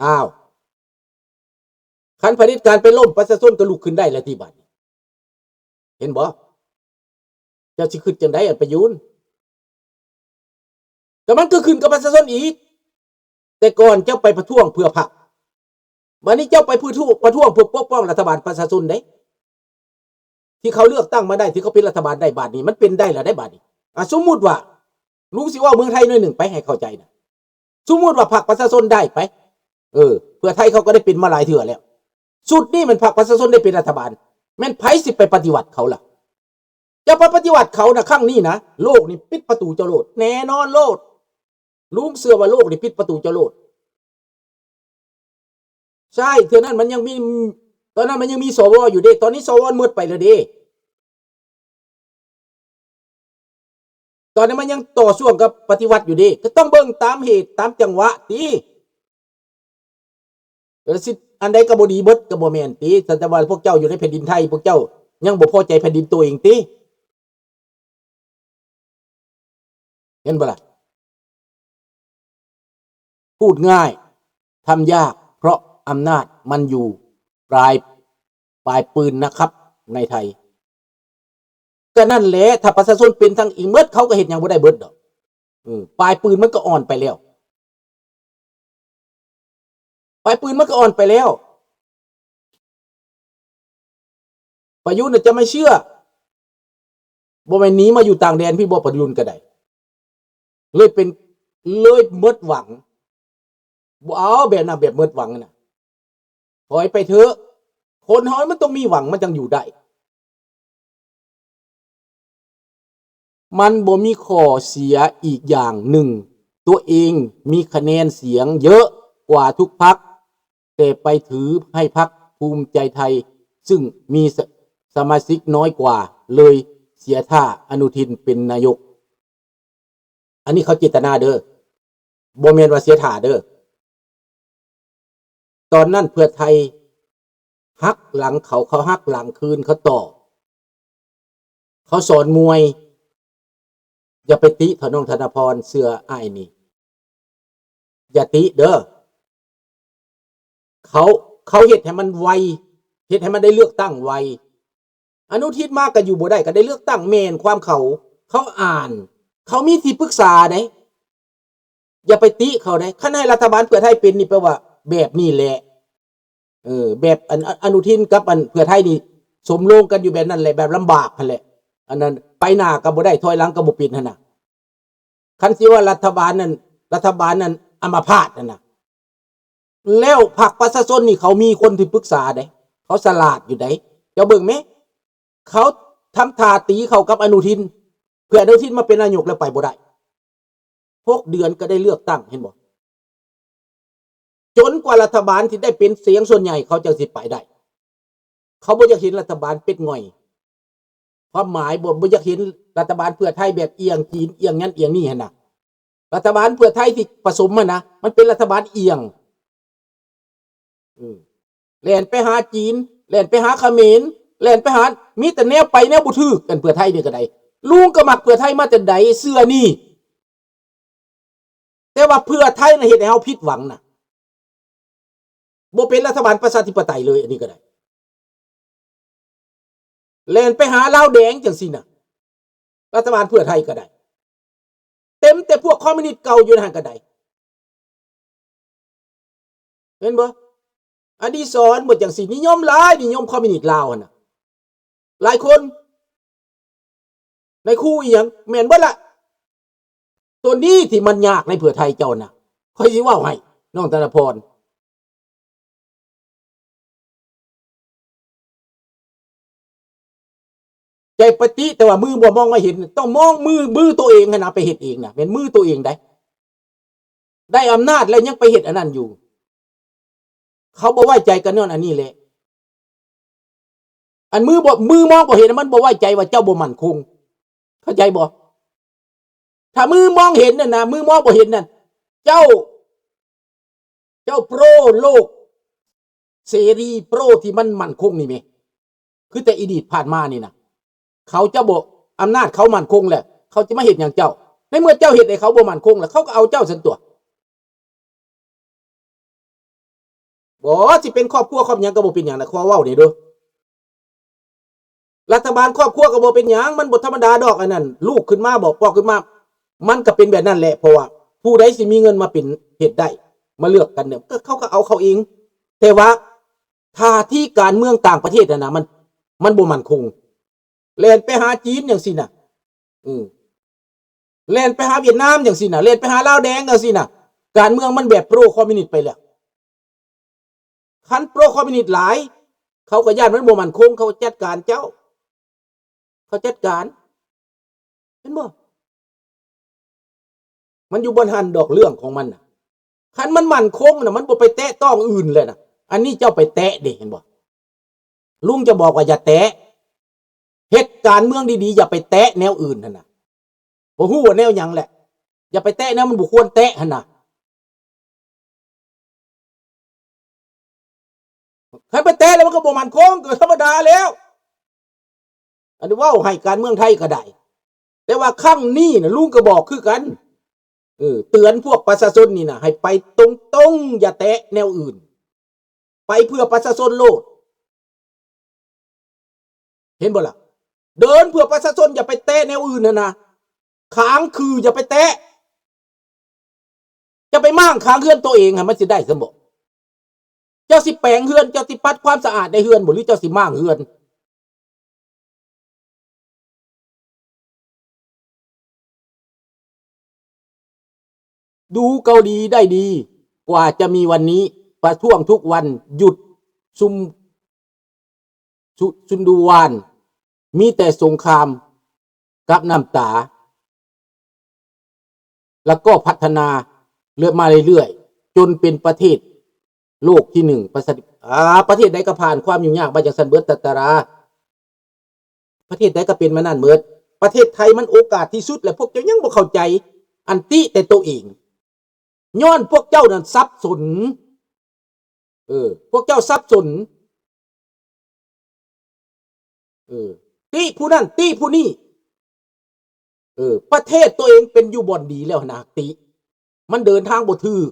ອ້າວ ຄັນຜະເດັດການໄປລົ້ມ ປະຊາຊົນກໍລຸກຂຶ້ນໄດ້ແລ້ວຕິບາດນີ້ ເຫັນບໍ່? ເຈົ້າຊິຄິດຈັ່ງໃດ ອັນປະຍຸນ? ກໍມັນກໍຂຶ້ນກັບປະຊາຊົນອີກ. ແຕ່ກ່ອນເຈົ້າໄປປະທ້ວງເພື່ອພັກ ບາດນີ້ເຈົ້າໄປປະທ້ວງ ປະທ້ວງເພື່ອປົກປ້ອງລັດຖະບານປະຊາຊົນເດ້ ທີ່ເຂົາເລືອກຕັ້ງມາໄດ້ ທີ່ເຂົາເປັນລັດຖະບານໄດ້ ບາດນີ້ມັນເປັນໄດ້ແລ້ວເດ້ບາດນີ້. ອ່າ ສົມມຸດວ່າ ລຸງຊິເວົ້າເມືອງໄທໜ້ອຍໜຶ່ງໄປໃຫ້ເຂົ້າໃຈນະ. ສົມມຸດວ່າພັກປະຊາຊົນໄດ້ໄປ ເອີ ເພື່ອໄທເຂົາກໍໄດ້ເປັນມາຫຼາຍເທື່ອແລ້ວ. ຊຸດນີ້ແມ່ນພັກປະຊາຊົນໄດ້ເປັນລັດຖະບານ ແມ່ນໃຜຊິໄປປະຕິວັດເຂົາລະ? ຢ່າໄປປະຕິວັດເຂົານະ ຄັ້ງນີ້ນະ ໂລກນີ້ປິດປະຕູເຈົ້າໂລດ ແນ່ນອນໂລດ. ລຸງເຊື່ອວ່າໂລກນີ້ປິດປະຕູເຈົ້າໂລດ. ໃຊ່ ເທື່ອນັ້ນມັນຍັງມີ ຕອນນັ້ນມັນຍັງມີ ສວ ຢູ່ເດ້ ຕອນນີ້ສວໝົດໄປແລ້ວເດ້. ຕອນນີ້ມັນຍັງຕໍ່ຊ່ວງກັບປະຕິວັດຢູ່ເດ້ ກໍຕ້ອງເບິ່ງຕາມເຫດຕາມຈັງຫວະຕິ. ເອີ ຊິອັນໃດກໍບໍ່ດີເບິດກໍບໍ່ແມ່ນຕິ. ແຕ່ວ່າພວກເຈົ້າຢູ່ໃນແຜ່ນດິນໄທ ພວກເຈົ້າຍັງບໍ່ພໍໃຈແຜ່ນດິນໂຕເອງຕິ ເຫັນບໍ່ລະ? ພູດງ່າຍ ທຳຍາກ ເພາະອຳນາດມັນຢູ່ປາຍ ປາຍປືນນະຄັບ ໃນໄທ. ກໍນັ້ນແຫຼະ ຖ້າປະຊາຊົນເປັນທັງອີກໝົດ ເຂົາກໍເຮັດຫຍັງບໍ່ໄດ້ເບິດດອກ. ເອີ ປາຍປືນມັນກໍອ່ອນໄປແລ້ວ ປາຍປືນມັນກໍອ່ອນໄປແລ້ວ. ປະຍຸນນະຈະໄມ່ເຊື່ອ ບໍ່ແມ່ນໜີມາຢູ່ຕ່າງແດນພີ້ບໍ່ ປະຍຸນກໍໄດ້ ເລີຍເປັນ ເລີຍໝົດຫວັງ. ບໍ່ເອົາແບບນັ້ນ ແບບໝົດຫວັງນະ ຖອຍໄປເຖາະ. ຄົນເຮົາມັນຕ້ອງມີຫວັງ ມັນຈັ່ງຢູ່ໄດ້. ມັນບໍ່ມີຂໍ້ເສຍອີກຢ່າງໜຶ່ງ ຕົວເອງມີຄະແນນສຽງເຍອະກວ່າທຸກພັກ ແຕ່ໄປຖືໃຫ້ພັກພູມໃຈໄທ ຊຶ່ງມີສະ ສະມາຊິກນ້ອຍກວ່າ ເລີຍເສຍທ່າອະນຸທິນເປັນນາຍົກ. ອັນນີ້ເຂົາເຈດຕະນາເດີ ບໍ່ແມ່ນວ່າເສຍທ່າເດີ. ຕອນນັ້ນເພື່ອໄທຫັກຫຼັງເຂົາ ເຂົາຫັກຫຼັງຄືນ ເຂົາຕອບ ເຂົາສອນມວຍ. ຢ່າໄປຕິເຖາະ ນ້ອງທະນະພອນ ເຊື່ອອ້າຍນີ້ ຢ່າຕິເດີ. ເຂົາ ເຂົາເຮັດໃຫ້ມັນໄວ ເຮັດໃຫ້ມັນໄດ້ເລືອກຕັ້ງໄວ. ອະນຸທິນມາກໍຢູ່ບໍ່ໄດ້ ກໍໄດ້ເລືອກຕັ້ງ ແມ່ນຄວາມເຂົາ ເຂົາອ່ານ ເຂົາມີທີ່ປຶກສາເດ້. ຢ່າໄປຕິເຂົາເດ້. ຄັນໃຫ້ລັດຖະບານເພື່ອໄທເປັນນີ້ ແປວ່າແບບນີ້ແຫຼະ ເອີ ແບບອັນ ອະ ອະນຸທິນກັບອັນເພື່ອໄທນີ້ ສົມລົງກັນຢູ່ແບບນັ້ນແຫຼະ ແບບລຳບາກຫັ້ນແຫຼະ. ອັນນັ້ນໄປໜ້າກໍບໍ່ໄດ້ ຖອຍຫຼັງກໍບໍ່ເປັນຫັ້ນນະ. ຄັນຊິວ່າລັດຖະບານນັ້ນ ລັດຖະບານນັ້ນອຳມະພາດຫັ້ນນະ. ແລ້ວພັກປະຊາຊົນນີ້ເຂົາມີຄົນທີ່ປຶກສາເດ້ ເຂົາສະຫຼາດຢູ່ໃດ. ເຈົ້າເບິ່ງແມ ເຂົາທຳທ່າຕີເຂົ້າກັບອະນຸທິນ ເພື່ອອະນຸທິນມາເປັນນາຍົກແລ້ວໄປບໍ່ໄດ້. ຫົກເດືອນກໍໄດ້ເລືອກຕັ້ງ ເຫັນບໍ່? ຈົນກວ່າລັດຖະບານທີ່ໄດ້ເປັນສຽງສ່ວນໃຫຍ່ ເຂົາຈັ່ງຊິໄປໄດ້. ເຂົາບໍ່ຢາກເຫັນລັດຖະບານເປັດຫງ່ອຍ. ຄວາມໝາຍ ບໍ່ ບໍ່ຢາກເຫັນລັດຖະບານເພື່ອໄທແບບອຽງຈີນ ອຽງນັ້ນອຽງນີ້ຫັ້ນນະ. ລັດຖະບານເພື່ອໄທທີ່ປະສົມຫັ້ນນະ ມັນເປັນລັດຖະບານອຽງ. ເອີ ແລ່ນໄປຫາຈີນ ແລ່ນໄປຫາຂະເໝນ ແລ່ນໄປຫາ ມີແຕ່ແນວໄປແນວບໍ່ຖືກ. ອັນເພື່ອໄທນີ້ກໍໄດ້ ລຸງກໍມັກເພື່ອໄທມາແຕ່ໃດ ເຊື່ອນີ້. ແຕ່ວ່າເພື່ອໄທນະເຮັດໃຫ້ເຮົາຜິດຫວັງນະ ບໍ່ເປັນລັດຖະບານປະຊາທິປະໄຕເລີຍ. ອັນນີ້ກໍໄດ້ ແລ່ນໄປຫາລາວແດງຈັ່ງຊີ້ນະ ລັດຖະບານເພື່ອໄທກໍໄດ້ ເຕັມແຕ່ພວກຄອມມິວນິດເກົ່າຢູ່ໃນຫັ້ນກໍໄດ້. ເຫັນບໍ່? ອະດີສອນບໍ່ຈັ່ງຊີ້ ນິຍົມຫຼາຍ ນິຍົມຄອມມິວນິດລາວຫັ້ນນະ ຫຼາຍຄົນ ນາຍຄູອີ່ຫຍັງ ແມ່ນເບິດລະ. ໂຕນີ້ທີ່ມັນຍາກໃນເພື່ອໄທເຈົ້ານະ ຂ້ອຍຊິເວົ້າໃຫ້ ນ້ອງທະນະພອນ. ໃຈປະຕິ ແຕ່ວ່າມືບໍ່ມອງມາເຫັນ ຕ້ອງມອງມື ມືໂຕເອງຫັ້ນນະ ໄປເຮັດເອງນະ ແມ່ນມືໂຕເອງໃດ ໄດ້ອຳນາດແລ້ວຍັງໄປເຮັດອັນນັ້ນຢູ່. ເຂົາບໍ່ໄວ້ໃຈກັນຍ້ອນອັນນີ້ແຫຼະ. ອັນມືບໍ່ ມືມອງບໍ່ເຫັນ ມັນບໍ່ໄວ້ໃຈວ່າເຈົ້າບໍ່ໝັ້ນຄົງ ເຂົ້າໃຈບໍ່? ຖ້າມືມອງເຫັນນັ້ນນະ ມືມອງບໍ່ເຫັນນັ້ນ ເຈົ້າ ເຈົ້າໂປຣໂລກເສລີ ໂປຣທີ່ມັນໝັ້ນຄົງນີ້ແມ ຄືແຕ່ອະດີດຜ່ານມານີ້ນະ ເຂົາຈະບໍ່ ອຳນາດເຂົາໝັ້ນຄົງແລ້ວ ເຂົາຈະມາເຮັດຫຍັງເຈົ້າ? ໃນເມື່ອເຈົ້າເຮັດໃຫ້ເຂົາບໍ່ໝັ້ນຄົງແລ້ວ ເຂົາກໍເອົາເຈົ້າຊັ້ນຕົວະ. ບໍ່ ຊິເປັນຄອບຄົວຄອບຫຍັງກໍບໍ່ເປັນຫຍັງນະ ຂໍເວົ້ານີ້ເດີ້. ລັດຖະບານຄອບຄົວກໍບໍ່ເປັນຫຍັງ ມັນບໍ່ທຳມະດາດອກ ອັນນັ້ນ ລູກຂຶ້ນມາ ບອກ ປອກຂຶ້ນມາ ມັນກໍເປັນແບບນັ້ນແຫຼະ. ເພາະວ່າຜູ້ໃດຊິມີເງິນມາເປັນ ເຮັດໄດ້ ມາເລືອກກັນເນາະ ກໍເຂົາກໍເອົາເຂົາເອງ. ແຕ່ວ່າທ່າທີການເມືອງຕ່າງປະເທດຫັ້ນນະ ມັນ ມັນບໍ່ໝັ້ນຄົງ. ແລ່ນໄປຫາຈີນຈັ່ງຊີ້ນະ ເອີ ແລ່ນໄປຫາຫວຽດນາມຈັ່ງຊີ້ນະ ແລ່ນໄປຫາລາວແດງຈັ່ງຊີ້ນະ ການເມືອງມັນແບບໂປຣຄອມມິວນິດໄປແລ້ວ. ຄັນໂປຣຄອມມິວນິດຫຼາຍ ເຂົາກໍຢ້ານມັນບໍ່ໝັ້ນຄົງ ເຂົາຈັດການເຈົ້າ ເຂົາຈັດການ ເຫັນບໍ່? ມັນຢູ່ບ່ອນຫັ້ນດອກເລື່ອງຂອງມັນນະ. ຄັນມັນໝັ້ນຄົງນະ ມັນບໍ່ໄປແຕະຕ້ອງອື່ນແລ້ວນະ. ອັນນີ້ເຈົ້າໄປແຕະເດ້ ເຫັນບໍ່? ລຸງຈະບອກວ່າຢ່າແຕະ ເຮັດການເມືອງດີໆ ຢ່າໄປແຕະແນວອື່ນຫັ້ນນະ. ບໍ່ຮູ້ວ່າແນວຫຍັງແຫຼະ ຢ່າໄປແຕະແນວມັນບໍ່ຄວນແຕະຫັ້ນນະ. ຄັນໄປແຕະແລ້ວມັນກໍບໍ່ໝັ້ນຄົງ ກໍທຳມະດາແລ້ວ. ອັນນີ້ເວົ້າໃຫ້ການເມືອງໄທກໍໄດ້ ແຕ່ວ່າຄັ້ງນີ້ນະ ລຸງກໍບອກຄືກັນ ເອີ ເຕືອນພວກປະຊາຊົນນີ້ນະ ໃຫ້ໄປຕົງໆ ຢ່າແຕະແນວອື່ນ ໄປເພື່ອປະຊາຊົນໂລດ ເຫັນບໍ່ລະ? ເດີນເພື່ອປະຊາຊົນ ຢ່າໄປແຕະແນວອື່ນຫັ້ນນະ ຄາງຄືຢ່າໄປແຕະ. ຈະໄປມ້າງຄາງເຮືອນໂຕເອງຫັ້ນ ມັນຊິໄດ້ຊັ້ນບໍ? ເຈົ້າຊິແປງເຮືອນ ເຈົ້າຊິປັດຄວາມສະອາດໃນເຮືອນບໍ ຫຼືເຈົ້າຊິມ້າງເຮືອນ? ດູເກົາຫຼີໄດ້ດີກວ່າຈະມີວັນນີ້ ປະທ້ວງທຸກວັນ ຢຸດຊຸມ ຊຸ ຊຸນດູວານ ມີແຕ່ສົງຄາມກັບນ້ຳຕາ ແລ້ວກໍພັດທະນາເລື້ອຍມາເລື້ອຍໆ ຈົນເປັນປະເທດໂລກທີໜຶ່ງ ປະຊາທິ ອາ ປະເທດໃດກໍຜ່ານຄວາມຫຍຸ້ງຍາກມາຈັ່ງຊັ້ນເບິດ ຕາຕາລາ ປະເທດໃດກໍເປັນມານັ້ນເບິດ. ປະເທດໄທມັນໂອກາດທີ່ສຸດ ແລະ ພວກເຈົ້າຍັງບໍ່ເຂົ້າໃຈ ອັນຕິແຕ່ໂຕເອງ ຍ້ອນພວກເຈົ້ານັ້ນສັບສົນ ເອີ ພວກເຈົ້າສັບສົນ ເອີ ຕິຜູ້ນັ້ນ ຕິຜູ້ນີ້ ເອີ ປະເທດໂຕເອງເປັນຢູ່ບ່ອນດີແລ້ວຫັ້ນນະ ຕິ ມັນເດີນທາງບໍ່ຖືກ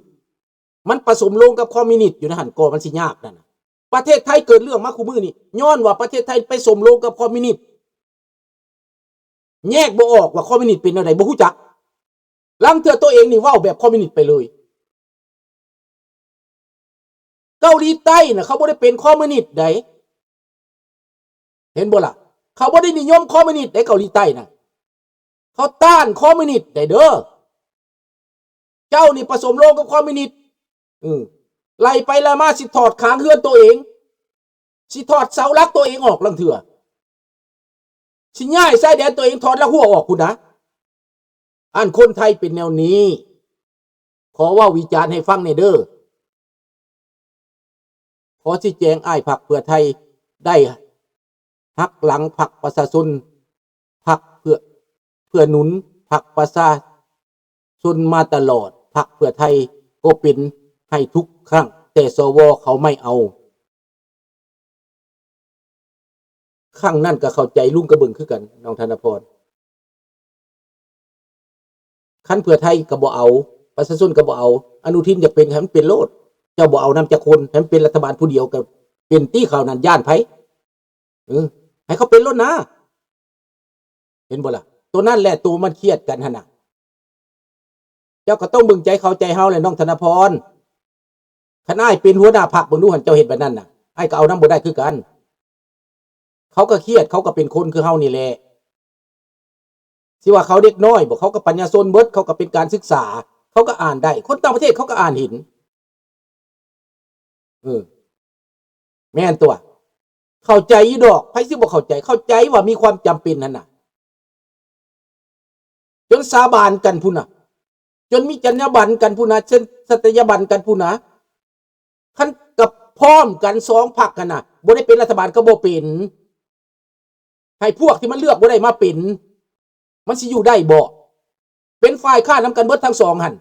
ມັນປະສົມລົງກັບຄອມມິວນິດຢູ່ໃນຫັ້ນ ກໍມັນຊິຍາກນັ້ນນະ. ປະເທດໄທເກີດເລື່ອງມາຄູ່ມື້ນີ້ ຍ້ອນວ່າປະເທດໄທໄປສົມລົງກັບຄອມມິວນິດ ແຍກບໍ່ອອກວ່າຄອມມິວນິດເປັນແນວໃດ ບໍ່ຮູ້ຈັກ. ລາງເທື່ອໂຕເອງນີ້ເວົ້າແບບຄອມມິວນິດໄປເລີຍ. ເກົາຫຼີໃຕ້ນະ ເຂົາບໍ່ໄດ້ເປັນຄອມມິວນິດໃດ ເຫັນບໍ່ລະ? ເຂົາບໍ່ໄດ້ນິຍົມຄອມມິວນິດໃດ ເກົາຫຼີໃຕ້ນະ ເຂົາຕ້ານຄອມມິວນິດໃດເດີ. ເຈົ້ານີ້ປະສົມໂລງກັບຄອມມິວນິດ ເອີ ໄລ່ໄປໄລ່ມາ ຊິຖອດຄາງເຮືອນໂຕເອງ ຊິຖອດເສົາຫຼັກໂຕເອງອອກ ລາງເທື່ອຊິຍ້າຍຊາຍແດນໂຕເອງ ຖອດລະຮົ້ວອອກພຸ້ນນະ. ອັນຄົນໄທເປັນແນວນີ້ ຂໍເວົ້າວິຈານໃຫ້ຟັງແດ່ເດີ. ຂໍຊີ້ແຈງ ອ້າຍພັກເພື່ອໄທໄດ້ຫັກຫຼັງພັກປະຊາຊົນ ພັກເພື່ອ ເພື່ອໜູນພັກປະຊາຊົນມາຕະຫຼອດ. ພັກເພື່ອໄທກໍເປັນໃຫ້ທຸກຄັ້ງ ແຕ່ ສວ ເຂົາໄມ່ເອົາ. ຄັ້ງນັ້ນກໍເຂົ້າໃຈ ລຸງກໍເບິ່ງຄືກັນ ນ້ອງທະນະພອນ. ຄັນເພື່ອໄທກໍບໍ່ເອົາ ປະຊາຊົນກໍບໍ່ເອົາ ອະນຸທິນຢາກເປັນ ໃຫ້ມັນເປັນໂລດ. ເຈົ້າບໍ່ເອົານຳຈັກຄົນ ໃຫ້ມັນເປັນລັດຖະບານຜູ້ດຽວກໍເປັນຕິ. ເຂົານັ້ນຢ້ານໃຜ? ເອີ ໃຫ້ເຂົາເປັນໂລດນາ. ເຫັນບໍ່ລະ? ໂຕນັ້ນແຫຼະໂຕມັນຄຽດກັນຫັ້ນນະ. ເຈົ້າກໍຕ້ອງເບິ່ງໃຈເຂົາໃຈເຮົາແຫຼະ ນ້ອງທະນະພອນ. ຄັນອ້າຍເປັນຫົວໜ້າພັກເບິ່ງດູຫັ້ນ ເຈົ້າເຮັດແບບນັ້ນນະ ອ້າຍກໍເອົານຳບໍ່ໄດ້ຄືກັນ. ເຂົາກໍຄຽດ ເຂົາກໍເປັນຄົນຄືເຮົານີ້ແຫຼະ. ຊິວ່າເຂົາເດັກນ້ອຍບໍ? ເຂົາກໍປັນຍາຊົນເບິດ ເຂົາກໍເປັນການສຶກສາ ເຂົາກໍອ່ານໄດ້. ຄົນຕ່າງປະເທດເຂົາກໍອ່ານເຫັນ. ເອີ ແມ່ນຕົວະ ເຂົ້າໃຈຢູ່ດອກ ໃຜຊິບໍ່ເຂົ້າໃຈ? ເຂົ້າໃຈວ່າມີຄວາມຈຳເປັນຫັ້ນນະ ຈົນສາບານກັນພຸ້ນນະ ຈົນມີຈັນຍາບັນກັນພຸ້ນນະ ເຊັນສັດຕະຍາບັນກັນພຸ້ນນະ. ຄັນກັບພ້ອມກັນສອງພັກຫັ້ນນະ ບໍ່ໄດ້ເປັນລັດຖະບານກໍບໍ່ເປັນ. ໃຫ້ພວກທີ່ມັນເລືອກບໍ່ໄດ້ມາເປັນ ມັນຊິຢູ່ໄດ້ບໍ? ເປັນຝ່າຍຄ້ານນຳກັນເບິດທັງສອງຫັ້ນ.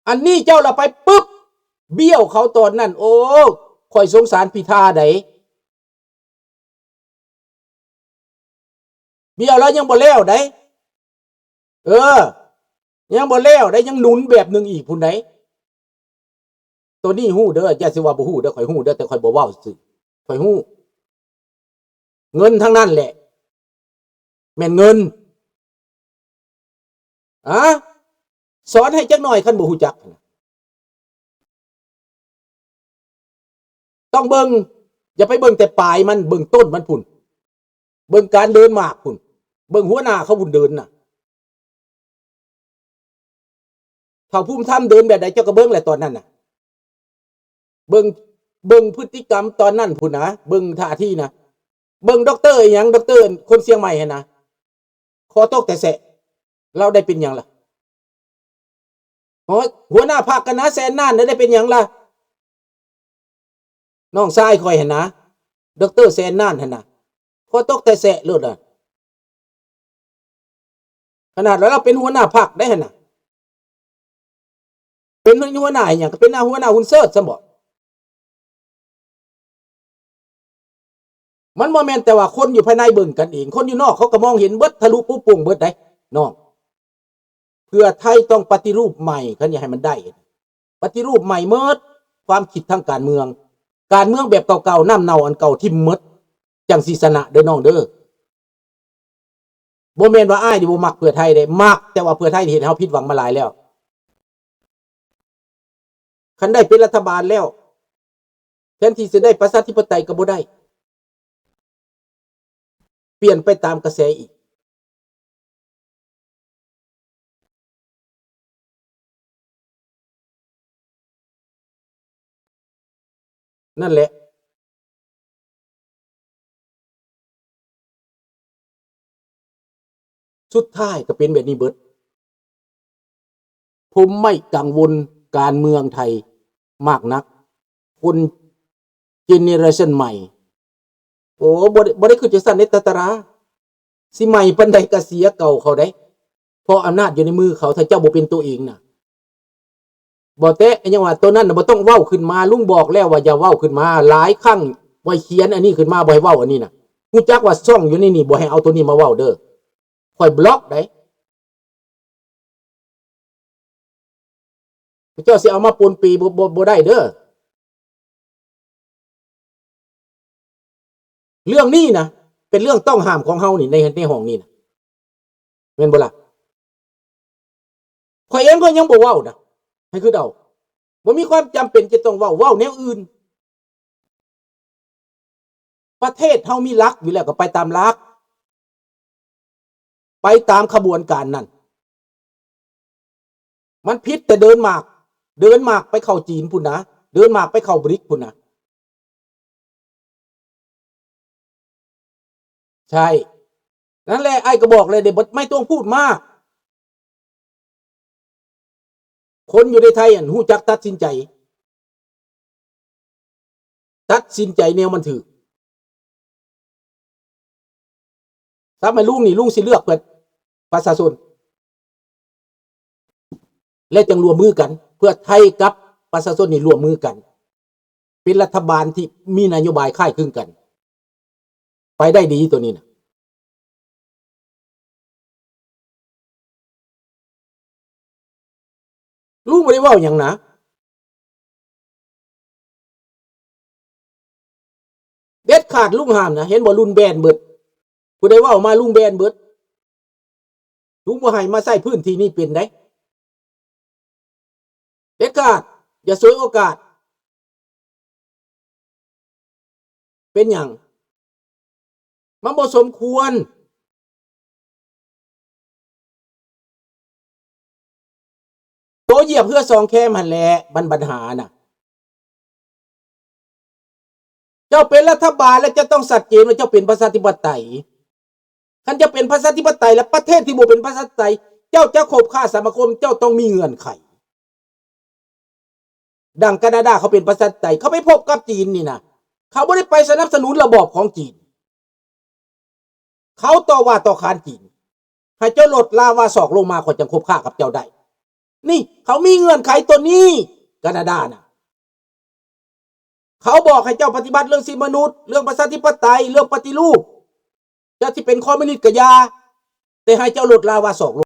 ອັນນີ້ເຈົ້າລະໄປປຶບ ບ້ຽວເຂົາຕອນນັ້ນ. ໂອ້ ຂ້ອຍສົງສານພິທາໃດ ບ້ຽວແລ້ວຍັງບໍ່ແລ້ວໃດ. ເອີ ຍັງບໍ່ແລ້ວໃດ ຍັງໜູນແບບໜຶ່ງອີກພຸ້ນໃດ. ໂຕນີ້ຮູ້ເດີ, ຢ່າຊິວ່າບໍ່ຮູ້ເດີ, ຂ້ອຍຮູ້ເດີ, ແຕ່ຂ້ອຍບໍ່ເວົ້າຊື່ໆ. ຂ້ອຍຮູ້. ເງິນທັງນັ້ນແຫຼະ, ແມ່ນເງິນ. ອາ ສອນໃຫ້ຈັກໜ່ອຍ ຄັນບໍ່ຮູ້ຈັກ. ຕ້ອງເບິ່ງ, ຢ່າໄປເບິ່ງແຕ່ປາຍມັນ, ເບິ່ງຕົ້ນມັນພຸ້ນ, ເບິ່ງການເດີນໝາກພຸ້ນ, ເບິ່ງຫົວໜ້າເຂົາພຸ້ນເດີນນະ. ທ້າວພູມທຳເດີນແບບໃດ ເຈົ້າກໍເບິ່ງແຫຼະຕອນນັ້ນນະ. ເບິ່ງ, ເບິ່ງພຶດຕິກຳຕອນນັ້ນພຸ້ນນະ, ເບິ່ງທ່າທີນະ. ເບິ່ງດັອກເຕີອີ່ຫຍັງ, ດັອກເຕີຄົນຊຽງໃໝ່ຫັ້ນນະ, ຄໍຕົກແຕ່ແຊະ, ລາວໄດ້ເປັນຫຍັງລະ? ໂອ້ຍ ຫົວໜ້າພັກຫັ້ນນະ ແສນລ້ານ ໄດ້ເປັນຫຍັງລະ? ນ້ອງຊາຍຂ້ອຍຫັ້ນນະ, ດັອກເຕີແສນລ້ານຫັ້ນນະ, ຄໍຕົກແຕ່ແຊະໂລດລະ. ຂະໜາດວ່າລາວເປັນຫົວໜ້າພັກໄດ້ຫັ້ນນະ, ເປັນຫົວໜ້າອີ່ຫຍັງ? ກໍເປັນຫົວໜ້າຮຸນເຊີດຊັ້ນບໍ? ມັນບໍ່ແມ່ນແຕ່ວ່າຄົນຢູ່ພາຍໃນເບິ່ງກັນເອງ, ຄົນຢູ່ນອກເຂົາກໍມອງເຫັນເບິດ ທະລຸປຸໂປ່ງເບິດໄດ໋ນ້ອງ. ເພື່ອໄທຕ້ອງປະຕິຮູບໃໝ່, ຄັນຢາກໃຫ້ມັນໄດ້ ປະຕິຮູບໃໝ່ໝົດ, ຄວາມຄິດທາງການເມືອງ, ການເມືອງແບບເກົ່າໆ, ນ້ຳເນົ່າອັນເກົ່າຖິ້ມໝົດ, ຈັ່ງຊິຊະນະເດີນ້ອງເດີ. ບໍ່ແມ່ນວ່າອ້າຍນີ້ບໍ່ມັກເພື່ອໄທເດ້, ມັກ, ແຕ່ວ່າເພື່ອໄທເຮັດໃຫ້ເຮົາຜິດຫວັງມາຫຼາຍແລ້ວ. ຄັນໄດ້ເປັນລັດຖະບານແລ້ວ, ແທນທີ່ຈະໄດ້ປະຊາທິປະໄຕກໍບໍ່ໄດ້, ປ່ຽນໄປຕາມກະແສອີກ. ນັ້ນແຫຼະ, ສຸດທ້າຍກໍເປັນແບບນີ້ເບິດ. ຜົມໄມ່ກັງວົນການເມືອງໄທມາກນັກ, ຄົນເຈເນເຣຊັນໃໝ່. ໂອ້ ບໍ່ໄດ້, ບໍ່ໄດ້ຄິດຈັ່ງຊັ້ນເດ້ ຕາຕາລາ. ຊິໃໝ່ປານໃດກໍເສຍເກົ່າເຂົາໄດ໋, ເພາະອຳນາດຢູ່ໃນມືເຂົາ, ຖ້າເຈົ້າບໍ່ເປັນໂຕເອງນະ. ບໍ່ແຕະ ຍັງວ່າໂຕນັ້ນນະ ບໍ່ຕ້ອງເວົ້າຂຶ້ນມາ, ລຸງບອກແລ້ວວ່າຢ່າເວົ້າຂຶ້ນມາຫຼາຍຄັ້ງ, ບໍ່ໃຫ້ຂຽນອັນນີ້ຂຶ້ນມາ, ບໍ່ໃຫ້ເວົ້າອັນນີ້ນະ. ຮູ້ຈັກວ່າຊ່ອງຢູ່ໃນນີ້ ບໍ່ໃຫ້ເອົາໂຕນີ້ມາເວົ້າເດີ, ຂ້ອຍບລັອກໄດ໋. ເຈົ້າຊິເອົາມາປົນເປ ບໍ່ ບໍ່ ບໍ່ໄດ້ເດີ. ເລື່ອງນີ້ນະ ເປັນເລື່ອງຕ້ອງຫ້າມຂອງເຮົານີ້ ໃນ ໃນຫ້ອງນີ້ນະ ແມ່ນບໍ່ລະ? ຂ້ອຍເອງຂ້ອຍຍັງບໍ່ເວົ້ານະ ໃຫ້ຄິດເອົາ, ບໍ່ມີຄວາມຈຳເປັນຈະຕ້ອງເວົ້າ, ເວົ້າແນວອື່ນ. ປະເທດເຮົາມີຫຼັກຢູ່ແລ້ວ ກໍໄປຕາມຫຼັກ, ໄປຕາມຂະບວນການນັ້ນ. ມັນຜິດແຕ່ເດີນມາກ, ເດີນມາກໄປເຂົ້າຈີນພຸ້ນນະ, ເດີນມາກໄປເຂົ້າບຣິກພຸ້ນນະ. ໃຊ່, ນັ້ນແຫຼະ ອ້າຍກໍບອກແລ້ວເດ້, ບໍ່ ໄມ່ຕ້ອງພູດມາກ. ຄົນຢູ່ໃນໄທຫັ້ນຮູ້ຈັກຕັດສິນໃຈ, ຕັດສິນໃຈແນວມັນຖືກ. ສຳລັບລຸງນີ້ ລຸງຊິເລືອກເພື່ອປະຊາຊົນ ແລະ ຈຶ່ງຮ່ວມມືກັນ, ເພື່ອໄທກັບປະຊາຊົນນີ້ຮ່ວມມືກັນ ເປັນລັດຖະບານທີ່ມີນະໂຍບາຍຄ້າຍຄືງກັນ ໄປໄດ້ດີໂຕນີ້ນະ. ລຸງບໍ່ໄດ້ເວົ້າຫຍັງນະ ເດັດຂາດ, ລຸງຫ້າມນະ. ເຫັນບໍ່? ລຸງແບນເບິດ, ຜູ້ໃດເວົ້າມາລຸງແບນເບິດ. ລຸງບໍ່ໃຫ້ມາໃຊ້ພື້ນທີ່ນີ້ເປັນໃດ໋ ເດັດຂາດ, ຢ່າສວຍໂອກາດ. ເປັນຫຍັງ? ມັນບໍ່ສົມຄວນ. ໂຕຢຽບເຮືອສອງແຄມຫັ້ນແຫຼະ ບັນ ບັນຫານະ. ເຈົ້າເປັນລັດຖະບານແລ້ວ ເຈົ້າຕ້ອງຊັດເຈນວ່າເຈົ້າເປັນປະຊາທິປະໄຕ. ຄັນເຈົ້າເປັນປະຊາທິປະໄຕ ແລະ ປະເທດທີ່ບໍ່ເປັນປະຊາທິປະໄຕ ເຈົ້າຈະຄົບຄ້າສະມາຄົມ ເຈົ້າຕ້ອງມີເງື່ອນໄຂ. ດັ່ງການາດາເຂົາເປັນປະຊາທິປະໄຕ ເຂົາໄປພົບກັບຈີນນີ້ນະ ເຂົາບໍ່ໄດ້ໄປສະໜັບສະໜູນລະບອບຂອງຈີນ. ເຂົາຕໍ່ວ່າຕໍ່ຂານຈີນ ໃຫ້ເຈົ້າລົດລາວາສອກລົງມາ ຂ້ອຍຈັ່ງຄົບຄ້າກັບເຈົ້າໄດ້. ນີ້ ເຂົາມີເງື່ອນໄຂຕົວນີ້ ການາດານະ. ເຂົາບອກໃຫ້ເຈົ້າປະຕິບັດເລື່ອງສິດມະນຸດ, ເລື່ອງປະຊາທິປະໄຕ, ເລື່ອງປະຕິຮູບ. ເຈົ້າຊິເປັນຄອມມິວນິດກໍຢ່າ, ແຕ່ໃຫ້ເຈົ້າລົດລາວາສອກລົງ.